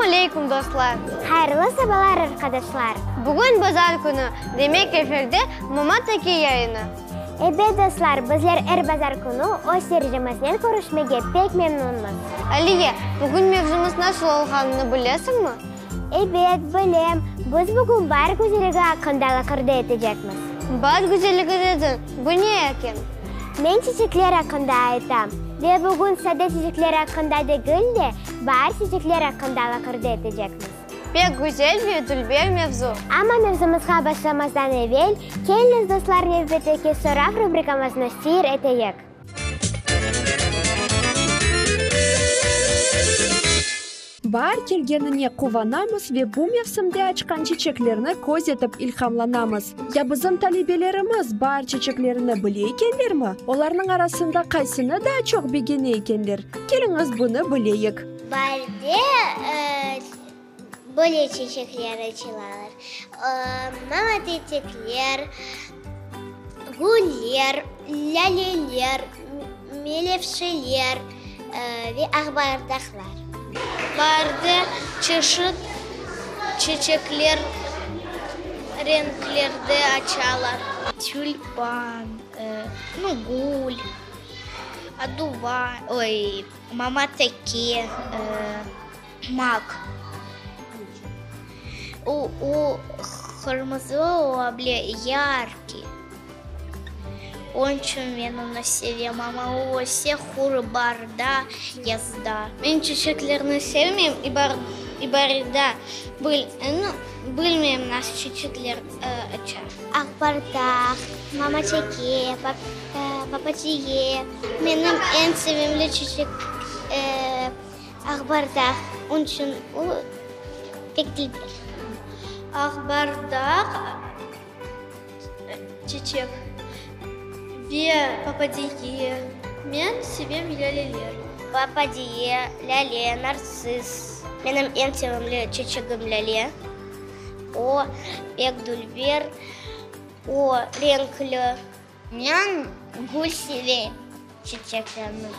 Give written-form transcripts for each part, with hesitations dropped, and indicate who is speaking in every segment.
Speaker 1: Selâm aleyküm, dostlar!
Speaker 2: Hayırlı sabalar, arqadaşlar!
Speaker 1: Bugün bazar künü, demek efirde Mama Teke yayını.
Speaker 2: Ebet, dostlar, bizler er bazar künü öz seyircimiznen körüşmege pek memnunmız.
Speaker 1: Aliye, bugün mevzumız nasıl olğanını bilesiñmi?
Speaker 2: Ebet, bilem. Biz bugün baar güzelligi aqqında laqırdı etecekmiz.
Speaker 1: Baar güzelligi dediñ, bu ne eken?
Speaker 2: Men çiçekler aqqında aytam. Ve bugün sade çiçekler aqqında degil de, baar çiçekler aqqında laqırdı etecekmiz.
Speaker 1: Pek güzel ve dülber mevzu.
Speaker 2: Amma mevzumızğa başlamazdan evel, keliñiz, dostlar, nevbetteki sorav rubrikamıznı seyir eteyik.
Speaker 3: Baar kelgenine quvanamız ve bu mevsimde açqan çiçeklerni köz etip ilhamlanamız. Ya bizim talebelerimiz baar çiçeklerini bile ekenlermi? Olarnıñ arasında qaysını daa çoq begene ekenler? Keliñiz bunı bileyik.
Speaker 2: Baarde böyle çiçekler açılalar, mamatetekler, güller, lâleler, melevşeler ve aqbardaqlar.
Speaker 4: Baarde çeşit çeçekler renklerde açalar. Tülpan, nu, gül, aduva, oy, mamateke, mak. O, o qırmızı ola bile, yarkiy. Onıñ içün men onı sevem, amma o öse quru baarda, yazda.
Speaker 1: Men çiçeklerni sevmeyim, ibarda bilmeyim nasıl çiçekler aça.
Speaker 2: Aqbardaq, mamaçeke, papatiye. Menim eñ sevimli çiçek aqbardaq, onıñ içün o pek dilber.
Speaker 4: Aqbardaq. Çeçek ve papadiye. Men sevem lâleler.
Speaker 2: Papadiye, lâle, nartsiss. Menim eñ sevimli çeçegim lâle. O, pek dülber, o, renkli. Men gül sevem, çiçeklerni.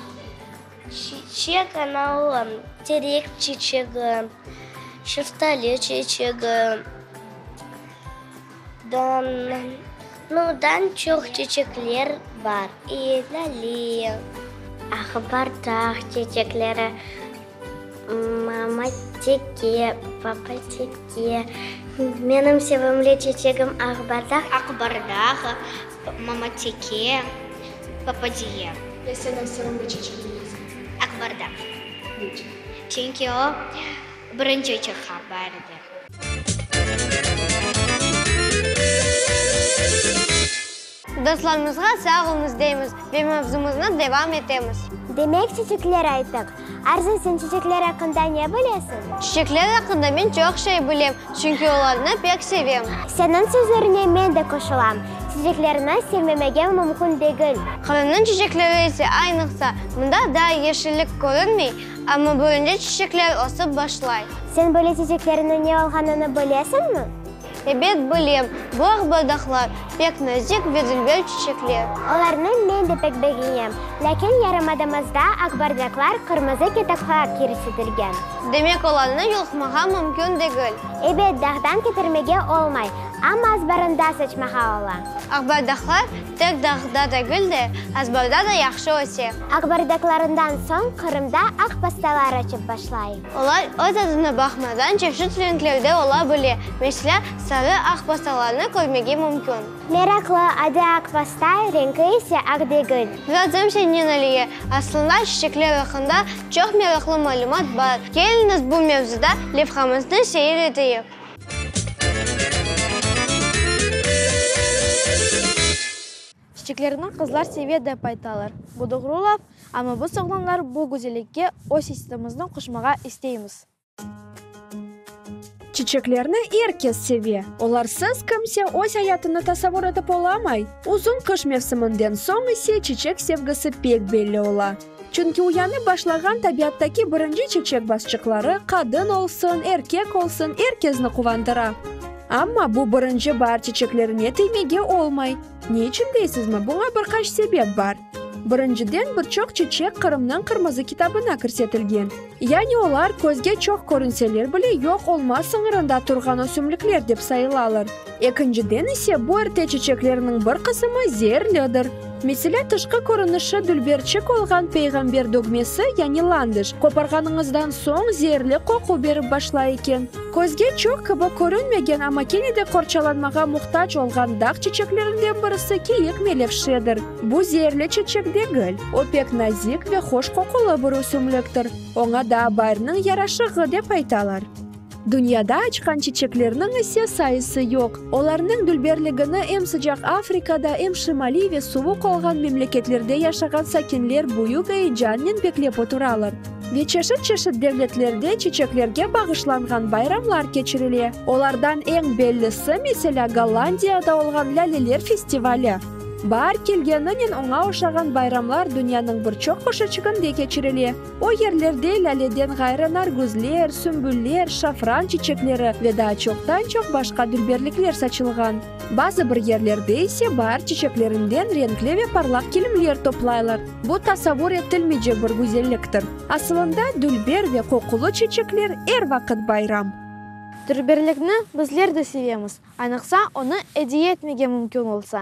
Speaker 2: Çiçek anavı, terek çiçegi, şeftali çiçegi. Dan çoq çeçekler bar, lâle. Aqbardaq çeçekleri, mama teke, papa teke. Menim sevimli çeçegim aqbardaq.
Speaker 4: Aqbardaq, mama teke, papadiye.
Speaker 3: Ya seniñ sevimli çeçegiñ nesi?
Speaker 4: Aqbardaq.
Speaker 3: Niçün?
Speaker 4: Çünki o, birinci çıqa baarde.
Speaker 1: Dostlarımızğa sağ oluñız deymiz ve mevzumıznı devam etemiz.
Speaker 2: Demek çiçekler ayttıq. Arzı, sen çiçekler aqqında ne bilesiñ?
Speaker 1: Çiçekler aqqında men çoq şey bilem, çünki olarnı pek sevem.
Speaker 2: Seniñ sözleriñe men de qoşulam. Çiçeklerni sevmemege mümkün degil.
Speaker 1: Qırımnıñ çiçekleri ise aynıqsa, mında daa yeşillik körünmey, Amma birinci çiçekler ösip başlay.
Speaker 2: Sen böyle çiçeklerniñ ne olğanını bilesiñmi?
Speaker 1: Ebet, bilem. Bu aqbardaqlar, pek nazik ve dülber çiçekler.
Speaker 2: Olarnı men de pek begenem. Lâkin yarımadamızda aqbardaqlar qırmızı kitapqa kirsetilgen.
Speaker 1: Demek, olarnı yulqmağa mümkün degil.
Speaker 2: Ebet, dağdan ketirmege olmay, amma azbarında saçmağa ola.
Speaker 1: Aqbardaqlar Tek dağda degil de, azbarda da yahşı öse.
Speaker 2: Aqbardaqlarından soñ Qırımda aq pastalar açıp başlay.
Speaker 1: Olar öz adına baqmadan çeşit renklerde ola bile, meselâ, sarı aq pastalarnı körmege mümkün.
Speaker 2: Meraqlı, adı aq pasta, renki ise aq degil.
Speaker 1: Razım sennen, Aliye. Aslında çiçekler aqqında çoq meraqlı malümat bar. Keliñiz bu mevzuda levhamıznı seyir eteyik.
Speaker 5: Çiçeklerni qızlar seve dep aytalar. Bu doğru laf, amma biz oğlanlar bu güzellikke öz hissemizni qoşmağa isteymiz.
Speaker 3: Çiçeklerni er kes seve. Olarsız kimse öz ayatını tasavur etip olamay. Uzun qış mevsiminden soñ ise çiçek sevgisi pek belli ola. Çünki uyanıp başlağan tabiattaki birinci çiçek basçıqları qadın olsun, erkek olsun, er kezni quvandıra. Amma bu birinci baar çiçeklerine tiymege olmay. Ne içün deysizmi? Buña bir qaç sebep bar. Birinciden, bir çoq çiçek Qırımnıñ Qırmızı kitabına kirsetilgen. Yani olar, közge çoq körünseler bile, yoq olma sıñırında turğan ösümlikler dep sayılalar. Ekinciden ise, bu erte çiçeklerniñ bir qısımı zeerlidir. Meselâ, tışqı körünişi dülberçik olğan peyğamber dögmesi, yani landış, qoparğanıñızdan soñ zeerli qoqu berip başlay eken. Közge çoq kibi körünmegen, amma kene de qorçalanmağa muhtac olğan dağ çiçeklerinden birisi kiyik melevşedir. Bu zeerli çiçek degil, o pek nazik ve hoş qoqulı bir ösümliktir. Oña daa baarniñ yaraşığı dep aytalar. Dünyada açqan çiçeklerniñ ise sayısı yoq. Olarnıñ dülberligini em sıcaq Afrikada, em şimaliy ve suvuq olğan memleketlerde yaşağan sakinler büyük eyecannen beklep oturalar. Ve çeşit-çeşit devletlerde çiçeklerge bağışlanğan bayramlar keçirile. Olardan eñ bellisi, meselâ, Gollandiyada olğan Lâleler festivali. Baar kelgeninen oña oşağan bayramlar dünyanıñ bir çoq köşeçiginde keçirile. O yerlerde lâleden ğayrı nargüzler, sümbüller, şafran çiçekleri ve daa çoqtan-çoq başqa dülberlikler saçılğan. Bazı bir yerlerde ise baar çiçeklerinden renkli ve parlaq kilimler toplaylar. Bu tasavvur etilmeycek bir güzelliktir. Asılında, dülber ve qoqulı çiçekler er vaqıt bayram.
Speaker 5: Dülberlikni bizler de sevemiz, Aynıqsa, onı ediye etmege mümkün olsa.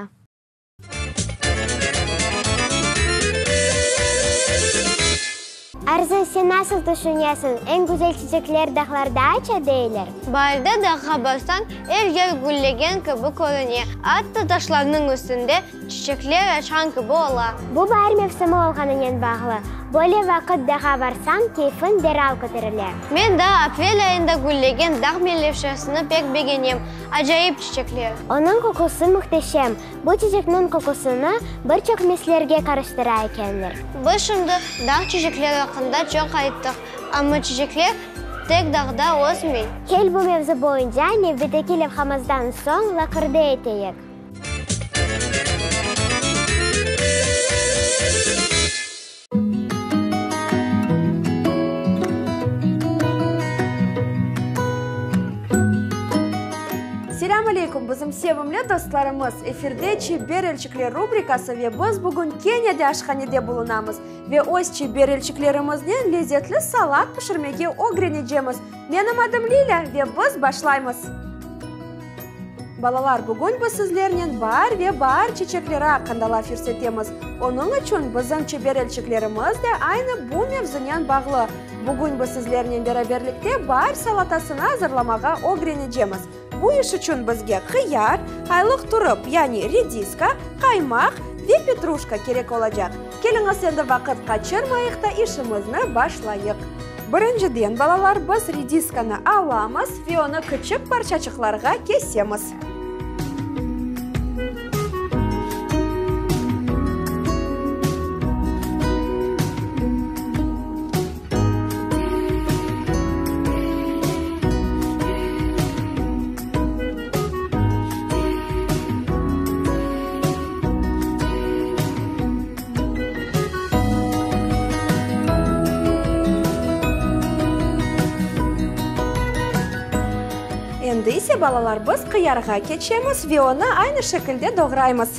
Speaker 2: Arzı, sen nasıl tüşünesiñ, eñ güzel çiçekler dağlarda aça, deyler?
Speaker 1: Baarde dağğa barsañ, er yer güllegen kibi körüne, atta taşlarnıñ üstünde çiçekler açqan kibi ola.
Speaker 2: Bu baar mevsimi olğanınen bağlı. Böyle vaqıt dağa barsañ, keyfiñ deral köterile.
Speaker 1: Men daa aprel ayında güllegen dağ melevşesini pek begenem. Acayip çiçekler!
Speaker 2: Onıñ qoqusı mühteşem. Bu çiçekniñ qoqusını bir çoq mislerge qarıştıra ekenler.
Speaker 1: Biz şimdi dağ çiçekleri aqqında çoq ayttıq, amma çiçekler tek dağda ösmey.
Speaker 2: Kel bu mevzu boyunca nevbetteki levhamızdan soñ laqırdı eteyik.
Speaker 3: Selâm aleykum, bizim sevimli dostlarımız! Efirde Çeber elçikler rubrikası ve biz bugün kene de aşhanede bulunamız ve öz çeber elçiklerimiznen lezetli salat pişirmege ögrenecemiz. Menim adım Lilâ ve biz başlaymız! Balalar, bugün biz sizlernen baar ve baar çiçekleri aqqında laf yürsetemiz. Onıñ içün bizim çeber elçiklerimiz de aynı bu mevzunen bağlı. Bugün biz sizlernen beraberlikte baar salatasını azırlamağa ögrenecemiz. Bu iş içün bizge hıyar, aylıq turıp, yani rediska, qaymaq ve petruşka kerek olacaq. Keliñiz endi vaqıt qaçırmayıq da işimizni başlayıq. Birinciden, balalar, biz rediskanı alamız ve onı kiçik parçaçıqlarğa kesemiz. Endi ise, balalar, biz qıyarğa keçemiz ve onı aynı şekilde doğraymız.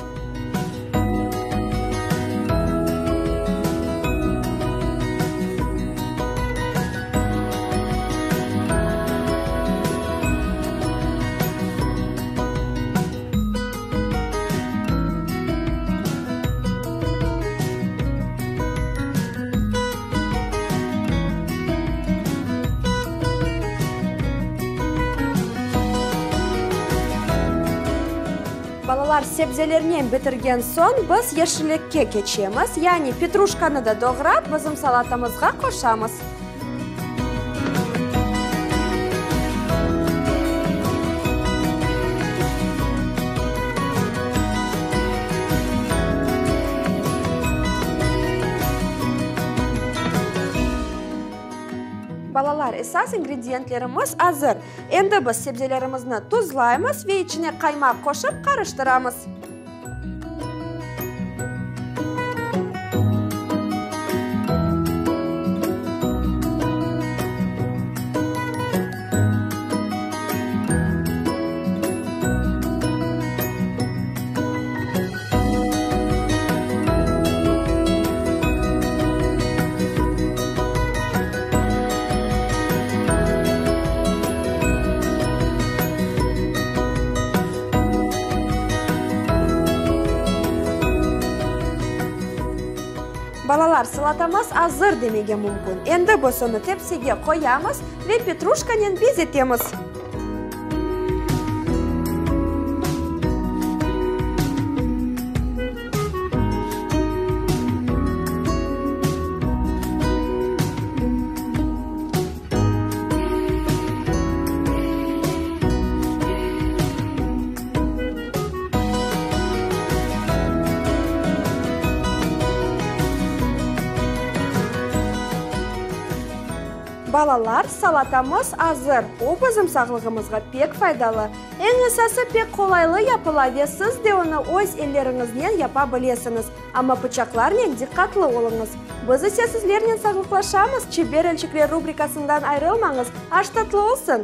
Speaker 3: Balalar, sebzelernen bitirgen soñ, biz yeşillikke keçemiz, yani petruşkanı da doğrap, bizim salatamızğa qoşamız. Balalar, esas ingrediyentlerimiz azır. Endi biz sebzelerimizni tuzlaymız ve içine qaymaq qoşıp qarıştıramız. Balalar, salatamız azır demege mümkün. Endi biz onı tepsige qoyamız ve petruşkanen bezetemiz. Balalar, salatamız azır. O, bizim sağlığımızğa pek faydalı. Eñ esası, pek qolaylı yapıla ve siz de onı öz elleriñiznen yapa bilesiñiz. Amma pıçaqlarnen diqqatlı oluñız. Biz ise sizlernen sağlıqlaşamız, Çeber elçikler rubrikasından ayrılmañız, aş tatlı olsun!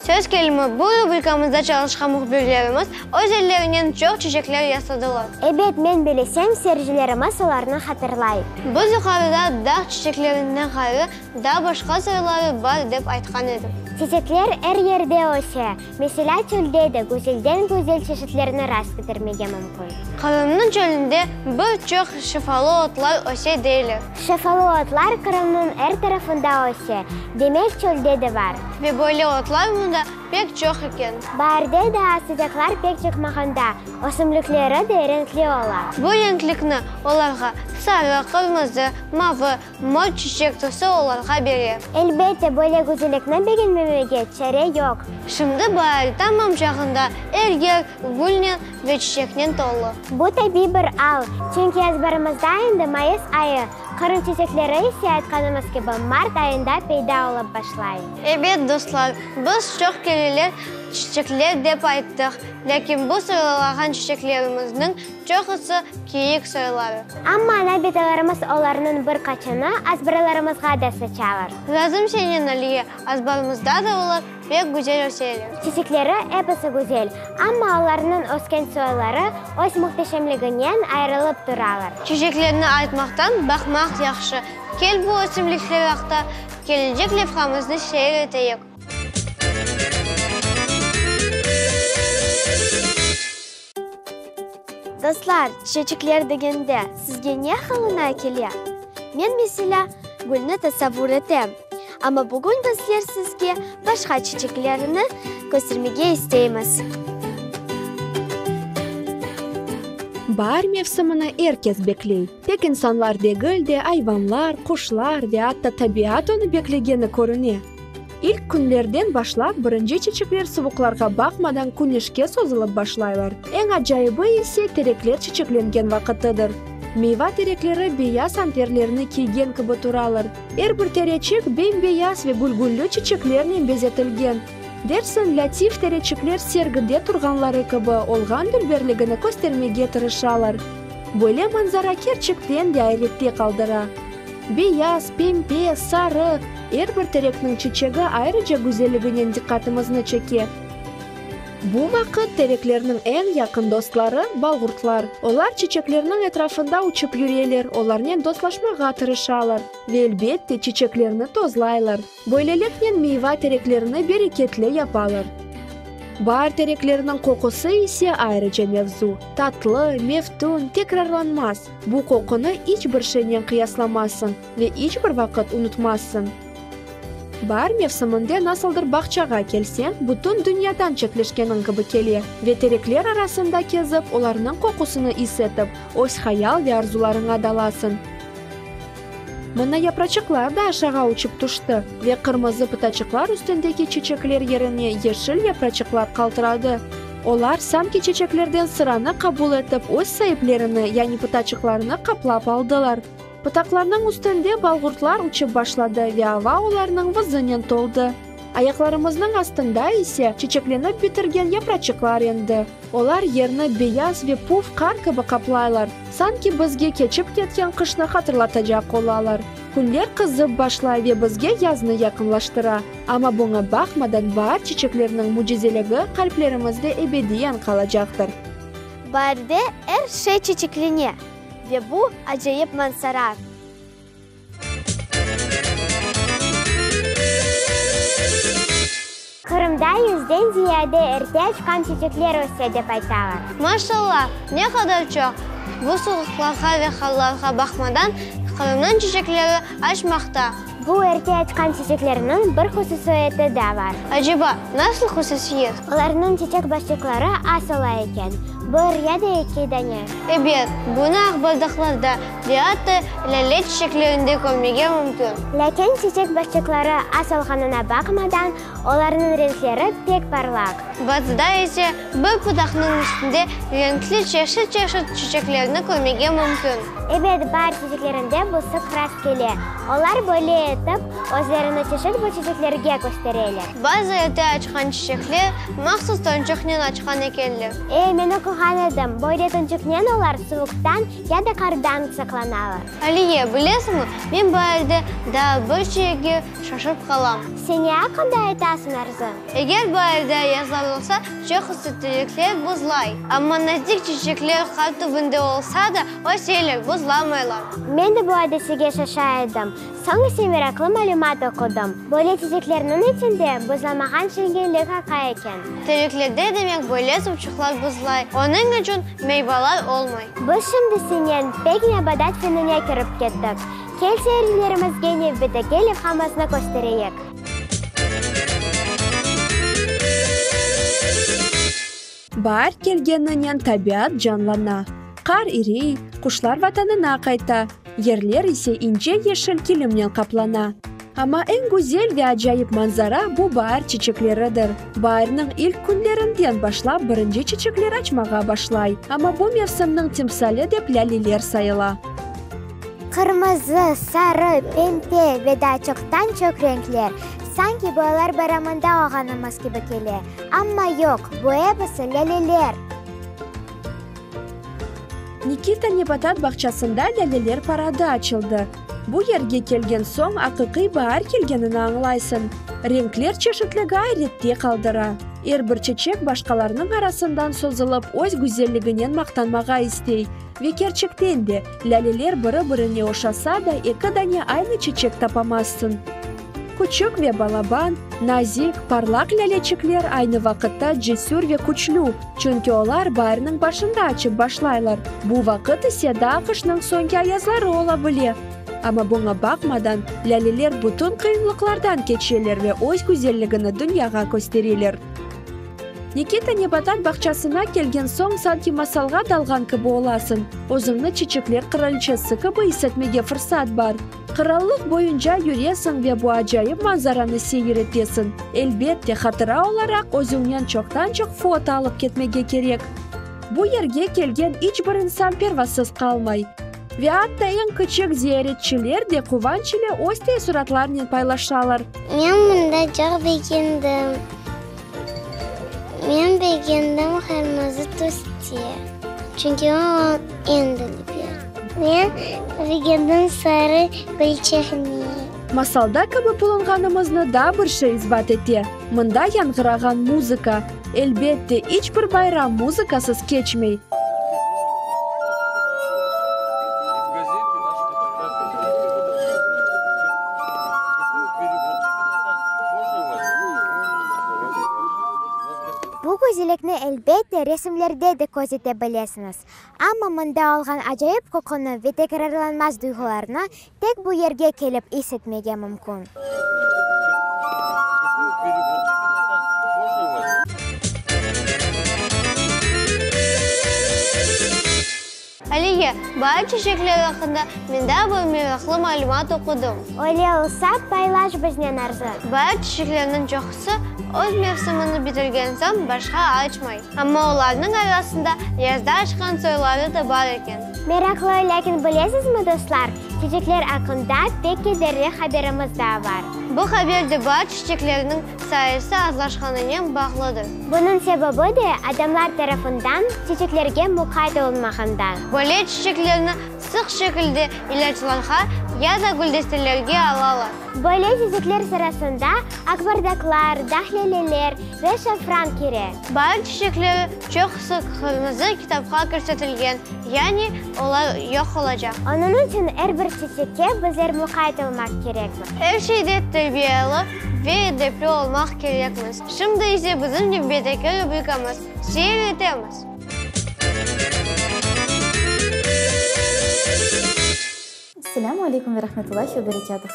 Speaker 1: Söz kelimi, bu rubrikamızda çalışqan mühbirlerimiz öz ellerinen çoq çiçekler yasadılar.
Speaker 2: Ebet, men bilesem, seyircilerimiz olarnı hatırlay.
Speaker 1: Biz yuqarıda dağ çiçeklerinden ğayrı daa başqa soyları bar dep aytqan edik.
Speaker 2: Çiçekler er yerde öse. Meselâ, çölde de güzelden-güzel çeşitlerni rast ketirmege mümkün.
Speaker 1: Qırımnıñ çölünde bir çoq şifalı otlar öse deyler.
Speaker 2: Şifalı otlar Qırımnıñ er tarafında öse, demek çölde de bar.
Speaker 1: Ve böyle otlar mında pek çoq eken.
Speaker 2: Baarde daa sıcaqlar pek çıqmağanda, ösümlikleri de renkli ola.
Speaker 1: Bu renklikni olarğa sarı, qırmızı, mavı, Mor çiçek tüsü olarğa bere.
Speaker 2: Elbette, böyle güzellikni begenmemege çare yoq.
Speaker 1: Şimdi baar tamam çağında er yer gülnen ve çiçeknen tolu.
Speaker 2: Bu tabiiy bir al, çünki azbarımızda endi mayıs ayı, Qırım çiçekleri ise, aytqanımız kibi, mart ayında peyda olıp başlay.
Speaker 1: Ebet, dostlar, biz çoq kereler çiçekler dep ayttıq, lâkin bu soylalağan çiçeklerimizniñ Çoqusı kiyik soyları.
Speaker 2: Amma ana-bitalarımız olarnıñ bir qaçını azbarlarımızğa da saçalar.
Speaker 1: Razım senen, Aliye, azbarımızda da olar pek güzel öseler.
Speaker 2: Çiçekleri episi güzel, amma olarnıñ ösken soyları öz mühteşemliginen ayırılıp turalar.
Speaker 1: Çiçeklerni aytmaqtan baqmaq yahşı. Kel bu ösümlikler aqta kelecek levhamıznı seyir eteyik.
Speaker 5: Dostlar, çiçekler degende, sizge ne aqılına kele? Men, meselâ, gülni tasavvur etem. Amma bugün bizler sizge başqa çiçeklerni köstermege isteymiz.
Speaker 3: Baar mevsimini er kes bekley. Tek insanlar degil de, ayvanlar, quşlar ve atta tabiat onı beklegeni körüne. İlk künlerden başlap birinci çiçekler suvuqlarğa baqmadan küneşke sozulıp başlaylar. Eñ acayıbı ise terekler çiçeklengen vaqıtıdır. Meyva terekleri beyaz anterlerini kiygen kibi turalar. Er bir tereçik bem-beyaz ve gülgüllü çiçeklernen bezetilgen. Dersiñ, lâtif tereçikler sergide turğanları kibi olğan dülberligini köstermege tırışalar. Böyle manzara kerçekten de ayrette qaldıra. Beyaz, pembe, sarı, er bir terekniñ çiçegi ayrıca güzelliginen diqqatımıznı çeke. Bu vaqıt tereklerniñ eñ yaqın dostları, balğurtlar. Olar çiçeklerniñ etrafında uçıp yüreler, olarnen dostlaşmağa tırışalar ve, elbette, çiçeklerni tozlaylar. Böyleliknen meyva tereklerini bereketli yapalar. Baar terekleriniñ qoqusı ise ayrıca mevzu, tatlı, meftün, tekrarlanmaz. Bu qoqunı iç bir şeynen qıyaslamazsıñ ve iç bir vaqıt unutmazsıñ. Baar mevsiminde nasıldır bağçağa kelseñ, bütün dünyadan çetleşkeniñ kibi kele ve terekler arasında kezip, olarnıñ qoqusını is etip, öz hayal ve arzularıña dalasıñ. Mına yapraçıqlar da aşağa uçıp tüşti ve qırmızı pıtaçıqlar üstündeki çiçekler yerine yeşil yapraçıqlar qaltıradı. Olar sanki çiçeklerden sıranı qabul etip, öz saiplerini, yani pıtaçıqlarını qaplap aldılar. Pıtaqlarnıñ üstünde balğurtlar uçıp başladı ve ava olarnıñ vızınen toldı. Ayaqlarımıznıñ astında ise çiçeklenip bitirgen yapraçıqlar endi. Olar yerni beyaz ve puf qar kibi qaplaylar, sanki bizge keçip ketken qışnı hatırlatacaq olalar. Künler qızıp başlay ve bizge yaznı yaqınlaştıra. Amma buña baqmadan baar çiçekleriniñ mücizeligi qalplerimizde ebediyen qalacaqtır.
Speaker 5: Baarde er şey çiçeklene ve bu acayip manzara.
Speaker 2: Qırımda. yüzden ziyade erte açqan çiçekler öse, dep aytalar.
Speaker 1: Maşallah, ne qadar çoq! Bu suvuqlarğa ve qarlarğa baqmadan, Qırımnıñ çiçekleri açmaqta.
Speaker 2: Bu erte açqan çiçeklerniñ bir hususiyeti daa bar.
Speaker 1: Aceba, nasıl hususiyet?
Speaker 2: Olarnıñ çiçek başçıqları az ola eken, bir ya da eki dane.
Speaker 1: Ebet, bunı aqbardaqlarda ve atta lâle çiçeklerinde körmege mümkün.
Speaker 2: Lâkin çiçek başçıqları az olğanına baqmadan, olarnıñ renkleri pek parlaq.
Speaker 1: Bazıda ise bir pudaqnıñ üstünde renkli çeşit-çeşit çiçeklerni körmege mümkün.
Speaker 2: Ebet, baar çiçeklerinde bu sıq rast kele. Olar böyle etip, özlerini çeşit bu çiçeklerge köstereler.
Speaker 1: Bazı erte açqan çiçekler mahsus tonçıqnen açqan ekenler.
Speaker 2: E, men oquğan edim, böyle tonçıqnen olar suvuqtan ya da qardan saqlanalar.
Speaker 1: Aliye, bilesiñmi, men baarde daa bir şeyge şaşıp qalam.
Speaker 2: Sen ne aqqında aytasıñ, Arzı?
Speaker 1: Eger baarde ayazlar olsa, çoqusı terekler buzlay. Amma nazik çiçekler qar tübünde olsa da, öseler, buzlamaylar.
Speaker 2: Men de bu adisege şaşa edim. Soñ ise meraqlı malümat oqudım. Böyle çiçeklerniñ içinde buzlamağan şeñgenlik aqa eken.
Speaker 1: Tereklerde demek böyle suvçıqlar buzlay, onıñ içün meyvalar olmay.
Speaker 2: Biz şimdi senen pek nebatat fenine kirip kettik. Kel seyircilerimizge nevbetteki levhamıznı köstereyik.
Speaker 3: Baar kelgeninen tabiat canlana. Qar iriy, quşlar vatanına qayta, yerler ise ince yeşil kilimnen qaplana. Amma eñ güzel ve acayip manzara bu baar çiçekleridir. Baarniñ ilk künlerinden başlap birinci çiçekler açmağa başlay. Amma bu mevsimniñ timsali dep lâleler sayıla.
Speaker 2: Qırmızı, sarı, pempe ve daa çoqtan-çoq renkler. Sanki boyalar bayramında olğanımız kibi kele. Amma yoq, bu episi lâleler.
Speaker 3: Nikita nebatat bağçasında lâleler paradı açıldı. Bu yerge kelgen soñ aqiqiy baar kelgenini añlaysıñ. Renkler çeşitligi ayrette qaldıra. Er bir çeçek başqalarnıñ arasından sozulıp öz güzelliginen maqtanmağa istey. Ve kerçekten de, lâleler biri-birine oşasa da, eki dane aynı çeçek tapamazsıñ. Küçük ve balaban, nazik, parlaq lâleçikler aynı vaqıtta cesür ve küçlü, çünki olar baarniñ başında açıp başlaylar, bu vaqıt ise daa qışnıñ soñki ayazları ola bile. Amma buña baqmadan, lâleler bütün qıyınlıqlardan keçeler ve öz güzelligini dünyağa köstereler. Nikita nebatat bağçasına kelgen soñ sanki masalğa dalğan kibi olasıñ, özüñni çiçekler qıraliçesi kibi is etmege fırsat bar. Qırallıq boyunca yüresiñ ve bu acayip manzaranı seyir etesiñ. Elbette, hatıra olaraq özüñnen çoqtan-çoq foto alıp ketmege kerek. Bu yerge kelgen iç bir insan pervasız qalmay. Ve atta eñ kiçik ziyaretçiler de quvanç ile öz teessuratlarnen paylaşalar.
Speaker 4: Men mında çoq begendim. Men begendim qırmızı tüste, çünki o eñ dülber. Men begendim sarı gülçekni.
Speaker 3: Masalda kibi bulunğanımıznı daa bir şey isbat ete, mında yañğırağan muzıka. Elbette, iç bir bayram muzıkasız keçmey.
Speaker 2: Bu güzellikni, elbette, resimlerde de köz ete bilesiñiz. Amma mında olğan acayip qoqunı ve tekrarlanmaz duyğularnı tek bu yerge kelip is etmege mümkün.
Speaker 1: Aliye, baar çiçekleri aqqında men daa bir meraqlı malümat oqudım.
Speaker 2: Öyle olsa, paylaş biznen, Arzı.
Speaker 1: Baar çiçekleriniñ çoqusı öz mevsimini bitirgen soñ başqa açmay. Amma olarnıñ arasında yazda açqan soyları da bar eken.
Speaker 2: Meraqlı, lâkin bilesizmi, dostlar, çiçekler aqqında pek kederli haberimiz daa bar.
Speaker 1: Bu haber de baar çiçekleriniñ sayısı azlaşqanınen bağlıdır.
Speaker 2: Bunıñ sebebi de adamlar tarafından çiçeklerge muqayt olunmağından.
Speaker 1: Böyle çiçeklerni sıq şekilde ilâclarğa ya da güldestelerge alalar.
Speaker 2: Böyle çiçekler sırasında aqbardaqlar, dahleleler ve şafran kire.
Speaker 1: Baar çiçekleri çoqusı qırmızı kitapqa kirsetilgen, yani olar yoq olacaq.
Speaker 2: Onıñ içün er bir çiçekke bizler muqayt olmaq kerekmiz.
Speaker 1: Er şeyde terbiyalı. Ve edepli olmaq kerekmiz. Şimdi ise bizim nevbetteki rubrikamız, Seyir etemiz.
Speaker 6: Selâmü aleykum ve rahmetullahi ve berekâtuh.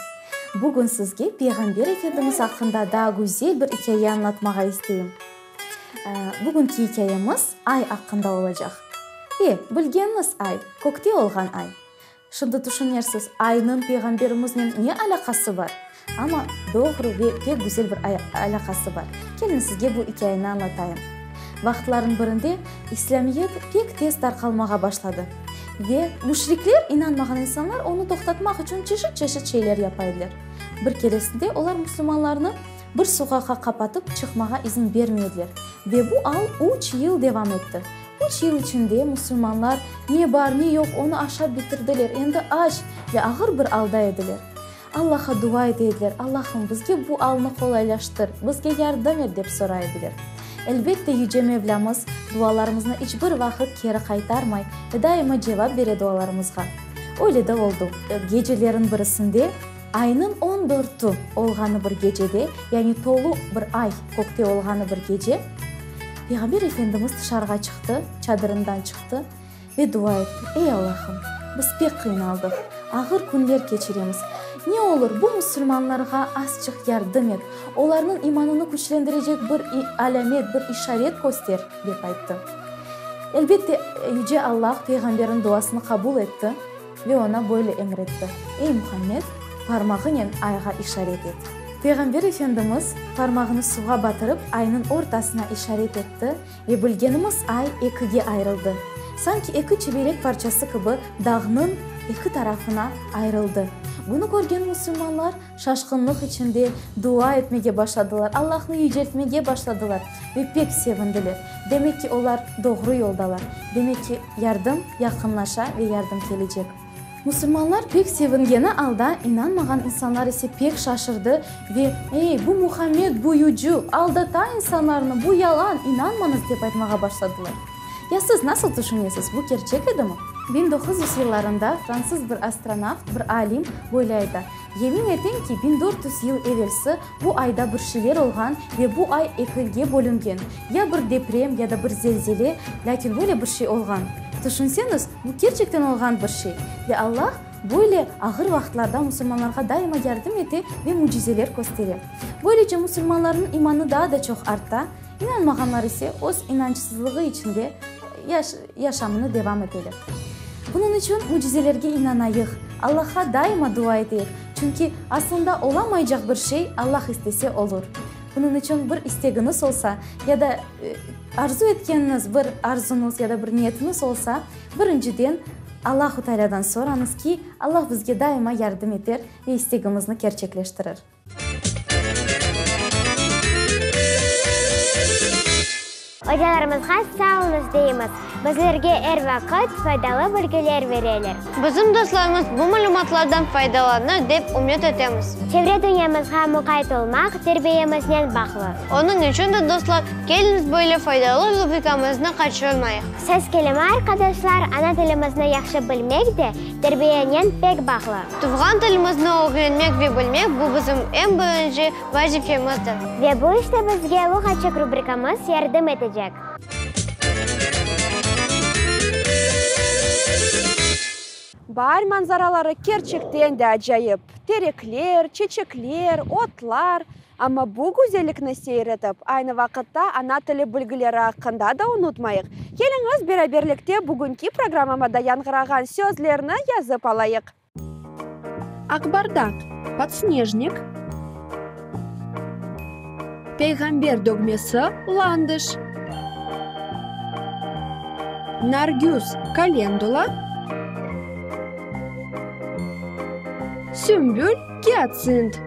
Speaker 6: Bugün sizge Peyğamber Efendimiz aqqında daa güzel bir ikâye añlatmağa isteyim. Bugünki ikâyemiz ay aqqında olacaq. E, bilgeniñiz ay, kökte olğan ay. Şimdi tüşünersiz, aynıñ Peyğamberimiznen ne alâqası bar? Amma doğru ve pek güzel bir alâqası bar. Keliñ, sizge bu ikâyeni añlatayım. Vaqıtlarnıñ birinde İslâmiyet pek tez tarqalmağa başladı ve müşrikler, inanmağan insanlar, onı toqtatmaq içün çeşit-çeşit şeyler yapa ediler. Bir keresinde olar musulmanlarnı bir soqaqqa qapatıp çıqmağa izin bermey ediler ve bu al üç yıl devam etti. Üç yıl içinde musulmanlar ne bar, ne yoq onı aşap bitirdiler, endi aç ve ağır bir alda ediler. Allahqa dua ete ediler, Allahım, bizge bu alnı qolaylaştır, bizge yardım et, dep soray ediler. Elbette, Yüce Mevlâmız dualarımıznı iç bir vaqıt keri qaytarmay ve daima cevap bere dualarımızğa. Öyle de oldu. Gecelerin birisinde, aynıñ on dörtü olğanı bir gecede, yani tolu bir ay kökte olğanı bir gece, Peyğamber Efendimiz tışarığa çıqtı, çadırından çıqtı ve dua etti, Ey, Allahım, biz pek qıynaldıq, ağır künler keçiremiz. Ne olur, bu musulmanlarğa azçıq yardım et, olarnıñ imanını küçlendirecek bir alâmet, bir işaret köster, dep ayttı. Elbette, Yüce Allah Peyğamberniñ duasını qabul etti ve oña böyle emir etti, Ey, Muhammed, parmağınen ayğa işaret et. Peyğamber Efendimiz parmağını suvğa batırıp, aynıñ ortasına işaret etti Ve bilgenimiz ay ekige ayrıldı. Sanki eki çiberek parçası kibi dağnıñ eki tarafına ayrıldı. Bunı körgen musulmanlar şaşqınlıq içinde dua etmege başladılar, Allahnı yüceltmege başladılar ve pek sevindiler. Demek ki, olar doğru yoldalar. Demek ki, yardım yaqınlaşa ve yardım kelecek. Musulmanlar pek sevingeni alda, inanmağan insanlar ise pek şaşırdı ve, Ey, bu Muhammed büyücü, aldata insanlarnı, bu yalan, inanmañız, dep aytmağa başladılar. Ya siz nasıl tüşünesiz, bu kerçek edimi? 1900 yıllarında fransız bir astronavt, bir alim böyle ayta, Yemin etem ki, 1400 yıl evelsi bu ayda bir şeyler olğan ve bu ay ekige bölüngen, ya bir deprem, ya da bir zelzele, lâkin böyle bir şey olğan. Tüşünseñiz, bu kerçekten olğan bir şey. Ve Allah böyle ağır vaqıtlarda musulmanlarğa daima yardım ete ve mücizeler köstere. Böylece musulmanlarnıñ imanı daa da çoq arta, inanmağanlar ise öz inançsızlığı içinde yaşamını devam eteler. Bunıñ içün mücizelerge inanayıq, Allahqa daima dua eteyik, çünki aslında olamaycaq bir şey Allah istese olur. Bunıñ içün bir istegiñiz olsa ya da arzu etkeniñiz bir arzuñız ya da bir niyetiñiz olsa, birinciden Allahu Tealâdan sorañız ki, Allah bizge daima yardım eter ve istegimizni kerçekleştirir.
Speaker 2: Ocalarımızğa sağ oluñız deymiz, bizlerge er vaqıt faydalı bilgiler bereler.
Speaker 1: Bizim dostlarımız bu malümatlardan faydalanır dep ümüt etemiz.
Speaker 2: Çevre dünyamızğa muqayt olmaq terbiyemiznen bağlı.
Speaker 1: Onıñ içün de, dostlar, keliñiz böyle faydalı rubrikamıznı qaçırmayıq.
Speaker 2: Söz kelimi, arqadaşlar, ana tilimizni yahşı bilmek de terbiyenen pek bağlı.
Speaker 1: Tuvğan tilimizni ögrenmek ve bilmek, bu bizim eñ birinci vazifemizdir.
Speaker 2: Ve bu işte bizge Luğatçıq rubrikamız yardım etecek.
Speaker 3: Baar manzaraları kerçekten de acayip, terekler, çeçekler, otlar. Amma bu güzellikni seyir etip, aynı vaqıtta ana tili bilgileri aqqında da unutmayıq. Keliñiz, beraberlikte bugünki programmamada yañğırağan sözlerni yazıp alayıq. Aqbardaq, podsnejnik. Peyğamber dögmesi, landış. Nargüz, kalendula. Sümbül, giatsint.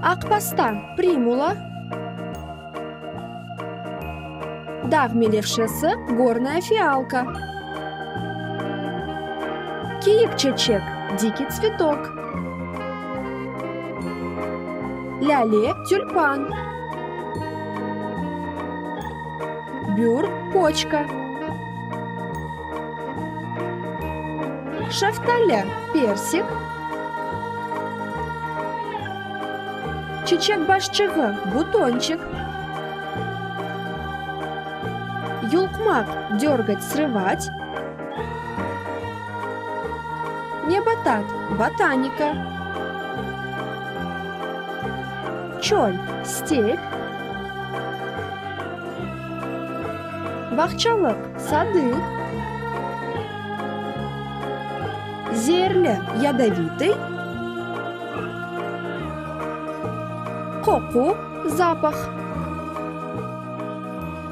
Speaker 3: Aqpasta, primula. Dağ melevşesi, gornaya fialka. Kiyik çeçek, dikiy tsvetok. Lâle, tülpan. Bür, poçka. Şeftali, persik. Çiçek başçığı, butonçik. Yulqmaq, dörgat, srıvat. Nebatat, botanika. Çöl, step. Bağçalıq, sadı. Zeerli, yadovitый. Qoqu, zapah.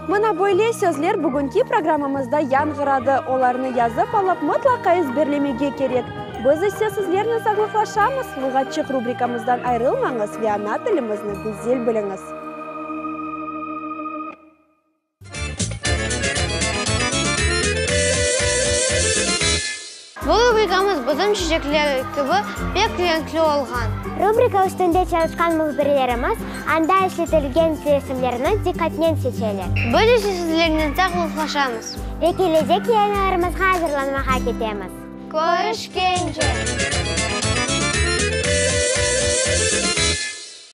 Speaker 7: Mına böyle sözler bugünki programmamızda yañğıradı. Olarnı yazıp alıp, mıtlaqa ezberlemege kerek. Biz ise sizlernen sağlıqlaşamız, Luğatçıq rubrikamızdan ayırılmañız ve ana tilimizni güzel biliñiz.
Speaker 1: Bu rubrikamız bizim çiçekler kibi pek renkli olğan.
Speaker 2: Rubrika üstünde çalışqan mühbirlerimiz anda işletilgen resimlerni diqqatnen seçeler.
Speaker 1: Biz ise sizlernen sağlıqlaşamız.
Speaker 2: Ve kelecek yayınlarımızğa azırlanmağa ketemiz.
Speaker 1: Körüşkence!